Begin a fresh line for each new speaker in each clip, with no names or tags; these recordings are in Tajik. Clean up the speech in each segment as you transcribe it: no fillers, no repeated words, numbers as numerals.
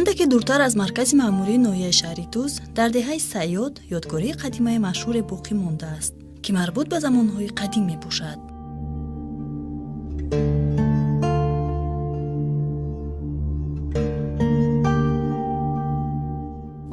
Андаке дуртар аз маркази маъмурии ноҳияи шаҳри Тӯс, дар деҳаи Сайёд, ёдгории қадимаи машҳуре боқӣ мондааст, ки марбут ба замонҳои қадим мебошад.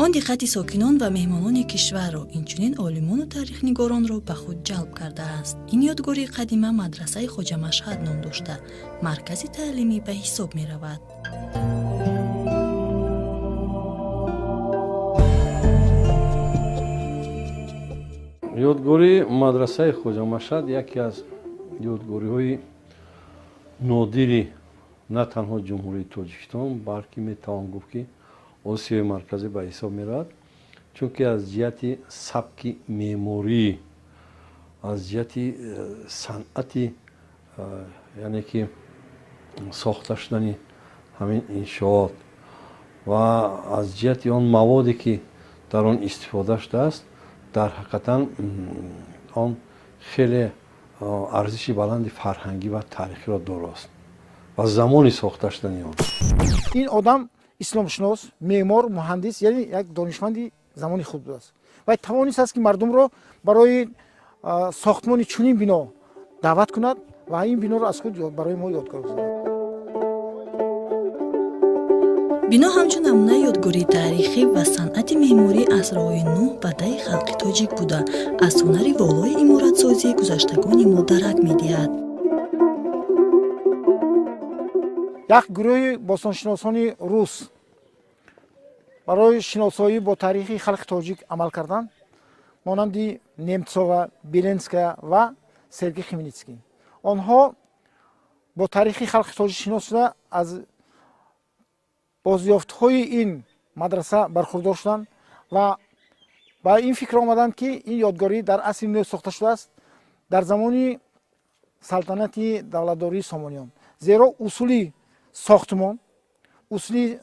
Он диққати сокинон ва меҳмонони кишварро, инчунин олимону таърихнигоронро ба худ ҷалб кардааст. Ин ёдгории қадима мадрасаи Хоҷа Машҳад ном дошта, маркази таълимӣ ба ҳисоб меравад.
Ёдгории мадрасаи Хоҷа Машҳад яке аз ёдгориҳои нодири на танҳо Ҷумҳурии Тоҷикистон, балки метавон гуфт, ки Осиёи Марказӣ ба ҳисоб меравад, чунки аз ҷиҳати сабки меъморӣ, аз ҷиҳати санъати, яъне ки сохта шудани ҳамин иншоот ва аз ҷиҳати он маводе, ки дар он истифода шудааст, дар ҳақиқатан он хеле арзиши баланди фарҳангӣ ва таърихиро дорост ва замони сохта шудани он.
Ин одам исломшинос, меъмор, муҳандис, яъне як донишманди замони худ будааст ва тавонистааст, ки мардумро барои сохтмони чунин бино даъват кунад ва ин биноро аз худ барои мо ёдгор гузорад.
Бино ҳамчун намунаи ёдгории таърихӣ ва санъати меъмории асрҳои нӯҳ ба даи халқи тоҷик буда, аз ҳунари волои иморатсозии гузаштагони мо дарак медиҳад.
Як гурӯҳи бостоншиносони рус барои шиносоӣ бо таърихи халқи тоҷик амал карданд, монанди Немцова, Беленская ва Сергей Хмельницкий. Онҳо бо таърихи халқи тоҷик шинос шуда, аз бозёфтҳои ин мадраса бархурдор шуданд ва ба ин фикр омаданд, ки ин ёдгорӣ дар асри нӯҳ сохта шудааст, дар замони салтанати давлатдории Сомониён, зеро усули сохтмон, усули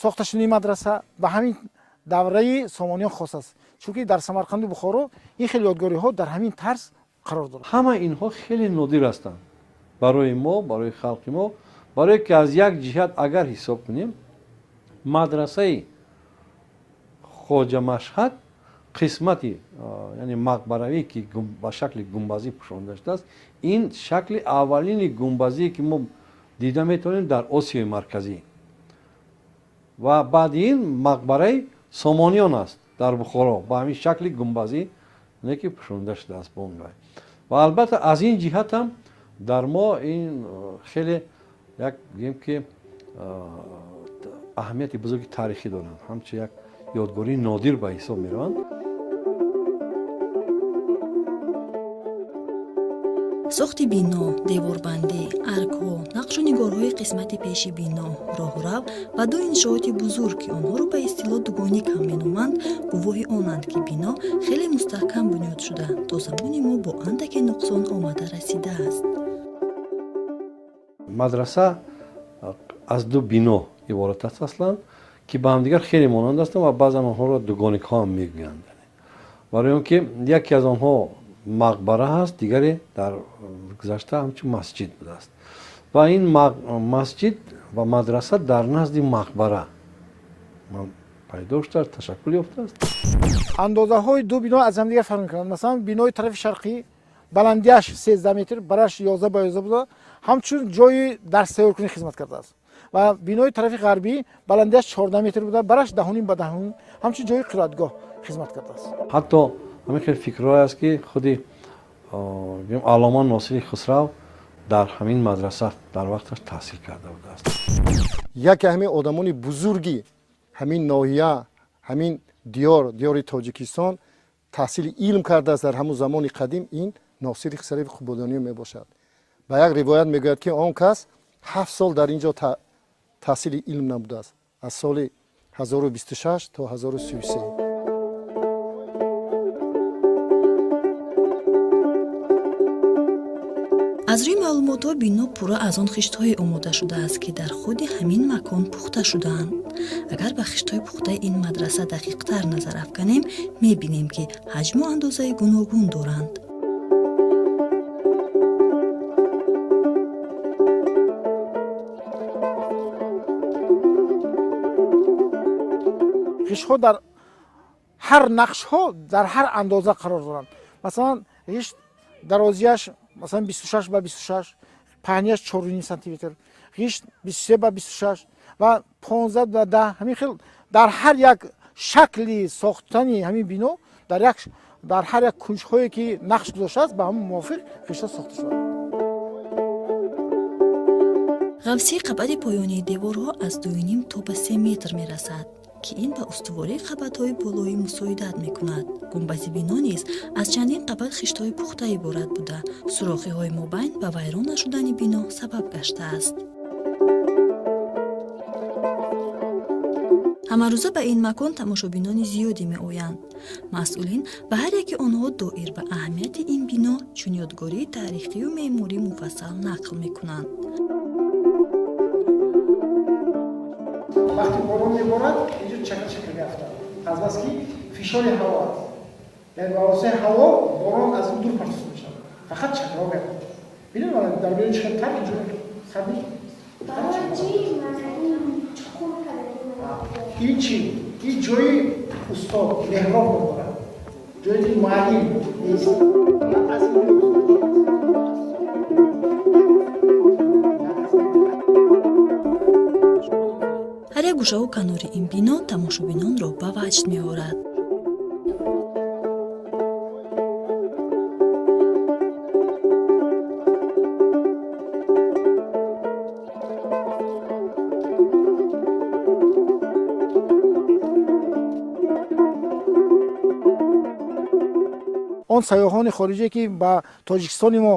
сохта шудани мадраса ба ҳамин давраи Сомониён хос аст, чунки дар Самарқанду Бухоро ин хел ёдгориҳо дар ҳамин тарз қарор дорад.
Ҳама инҳо хеле нодир ҳастанд барои мо, барои халқи мо, барое ки аз як ҷиҳат агар ҳисоб кунем, мадрасаи Хоҷа Машҳад қисмати, яъне мақбаравӣ, ки ба шакли гумбазӣ пӯшонда шудааст, ин шакли аввалини гумбазие, ки мо дида метавонем дар Осиёи Марказӣ, ва баъди ин мақбараи Сомониён аст дар Бухоро, ба ҳамин шакли гумбазӣ, не ки пӯшонда шудааст бо он. Ва албатта аз ин ҷиҳат ҳам дар мо ин хеле як гӯем ки аҳамияти бузурги таърихӣ доранд, ҳамчун як ёдгории нодир ба ҳисоб мераванд.
Сохти бино, деворбандӣ, аркҳо, нақшу нигорҳои қисмати пеши бино, роҳрав ва ду иншооти бузург, ки онҳоро ба истилоҳ дугоник ҳам меноманд, гувоҳи онанд, ки бино хеле мустаҳкам бунёд шуда, то замони мо бо андаке нуқсон омада расидааст.
Мадраса аз ду бино иборат аст аслан, ки ба ҳамдигар хеле монанд ҳастанд ва баъзан онҳоро дугоникҳо ҳам мегӯянд, барои он ки яке аз онҳо мақбара ҳаст, дигаре дар гузашта ҳамчун масҷид будааст ва ин масҷид ва мадраса дар назди мақбара пайдо шудааст, ташаккул ёфтааст.
Андозаҳои ду бино аз ҳамдигар фарқ мекунанд. Масалан, бинои тарафи шарқӣ баландиаш 13 метр, бараш 11 ба 11 буда, ҳамчун ҷои дарс тайёркунӣ хизмат кардааст, ва бинои тарафи ғарбӣ баландиаш 14 метр буда, бараш 10.5 ба 10.5, ҳамчун ҷои қироатгоҳ хизмат кардааст.
Ҳатто ҳамин хел фикрҳое аст, ки худи Аллома Носири Хусрав дар ҳамин мадраса дар вақташ таҳсил карда будааст.
Яке ҳамин одамони бузурги ҳамин ноҳия, ҳамин диёр, диёри Тоҷикистон таҳсили илм кардааст дар ҳамун замони қадим, ин Носири Хусрави Қубодониё мебошад. Ба як ривоят мегӯяд, ки он кас 7 сол дар ин ҷо таҳсили илм намудааст, аз соли 1026 то 1033.
Аз рӯи маълумотҳо, бино пурра аз он хиштҳое омода шудааст, ки дар худи ҳамин макон пухта шудаанд. Агар ба хиштҳои пухтаи ин мадраса дақиқтар назар афканем, мебинем, ки ҳаҷму андозаи гуногун доранд.
Ғиштҳо дар ҳар нақшҳо дар ҳар андоза қарор доранд. Масалан, ғишт дарозияш масалан 26 ба 26, паҳнияш 4,5 сантиметр, ғишт 23 ба 26 ва 15 ба 10. Ҳамин хел дар ҳар як шакли сохтани ҳамин бино дар ҳар як кунҷҳое ки нақш гузоштааст, ба ҳамон мувофиқ ғиштҳо сохта шуданд.
Ғафсии қабати поёнии деворҳо аз 2,5 то ба 3 метр мерасад, ки ин ба устувории қабатҳои болоӣ мусоидат мекунад. Гумбази бино низ аз чандин қабат хиштҳои пухта иборат буда, сурохиҳои мобайн ба вайрон нашудани бино сабаб гаштааст. Ҳамарӯза ба ин макон тамошобинони зиёде меоянд. Масъулин ба ҳар яки онҳо доир ба аҳамияти ин бино чун ёдгории таърихию меъморӣ муфассал нақл мекунанд.
Вақти борон меборад, инҷо чакр-чакр меафтад, азбаски фишори ҳаво аст. Яъне ба воситаи ҳаво борон аз ин дур партофта мешавад, фақат чакрҳо меафтад. Бинед, дар биёни чӣ хел тар инҷо саби ин чи? Ин ҷои устод меҳроб дорад, ҷои муаллим нест.
Ҳар як гӯшаву канори ин бино тамошобинонро ба ваҷд меорад.
Он сайёҳони хориҷие ки ба Тоҷикистони мо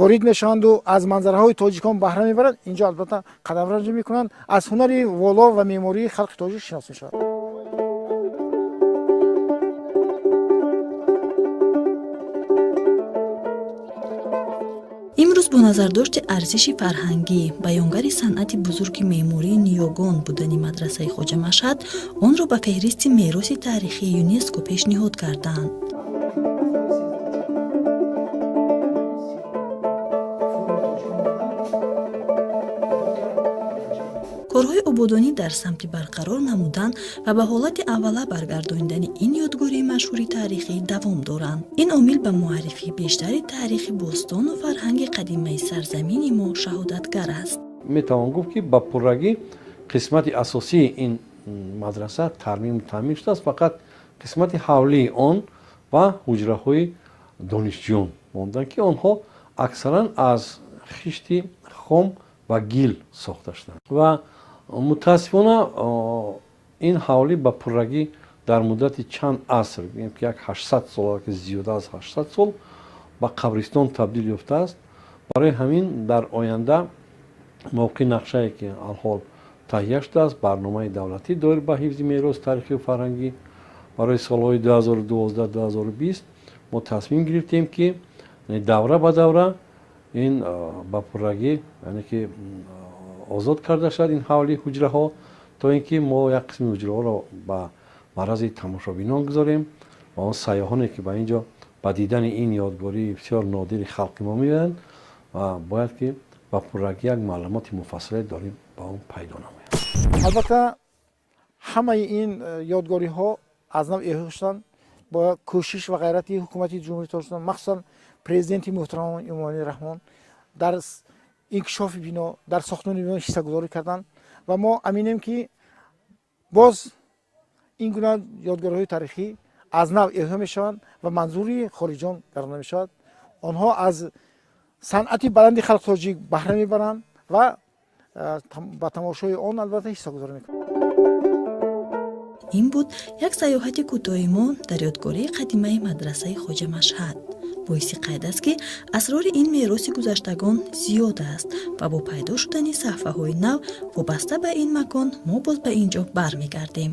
ворид мешаванду аз манзараҳои тоҷикон баҳра мебаранд, инҷо албатта қадамранҷӣ мекунанд, аз ҳунари воло ва меъмории халқи тоҷик шинос мешаванд.
Имрӯз бо назардошти арзиши фарҳангӣ, баёнгари санъати бузурги меъмории ниёгон будани мадрасаи Хоҷа Машҳад, онро ба феҳристи мероси таърихии ЮНЕСКО пешниҳод кардаанд. Корҳои ободонӣ дар самти барқарор намудан ва ба ҳолати аввала баргардонидани ин ёдгории машҳури таърихӣ давом доранд. Ин омил ба муаррифии бештари таърихи бостону фарҳанги қадимаи сарзамини мо шаҳодатгар аст.
Метавон гуфт, ки ба пуррагӣ қисмати асосии ин мадраса тармиму таъмир шудааст, фақат қисмати ҳавлии он ва ҳуҷраҳои донишҷӯён монданд, ки онҳо аксаран аз хишти хом ва гил сохта шуданд. Ва мутаассифона ин ҳавлӣ ба пуррагӣ дар муддати чанд аср, бигӯем ки як 800 сол, ки зиёда аз 800 сол ба қабристон табдил ёфтааст. Барои ҳамин дар оянда мавқеи нақшае ки алҳол таҳия шудааст, барномаи давлатӣ доир ба ҳифзи мероси таърихию фарҳангӣ барои солҳои 2012-2020 мо тасмим гирифтем, ки давра ба давра ин ба пуррагӣ, яъне ки озод карда шавад ин ҳавлии ҳуҷраҳо, то ин ки мо як қисми ҳуҷраҳоро ба маррази тамошобинон гузорем ва он сайёҳоне ки ба ин ҷо ба дидани ин ёдгории бисёр нодири халқи мо меоянд ва бояд ки ба пуррагӣ як маълумоти муфассале дорем ба он пайдо намоянд.
Албатта, ҳамаи ин ёдгориҳо аз нав эҳё шуданд бо кӯшиш ва ғайрати ҳукумати Ҷумҳурии Тоҷикистон, махсусан президенти муҳтарам Эмомалӣ Раҳмон дар инкишофи бино, дар сохтмони бино ҳиссагузорӣ карданд ва мо аминем, ки боз ин гуна ёдгориҳои таърихӣ аз нав эҳё мешаванд ва манзури хориҷон гардонда мешавад. Онҳо аз санъати баланди халқи тоҷик баҳра мебаранд ва ба тамошои он албатта ҳиссагузорӣ мекунанд.
Ин буд як сайёҳати кӯтоҳи мо дар ёдгории қадимаи мадрасаи Хоҷа Машҳад. Боиси қайд аст, ки асрори ин мероси гузаштагон зиёд аст ва бо пайдо шудани саҳфаҳои нав вобаста ба ин макон мо боз ба ин ҷо бармегардем.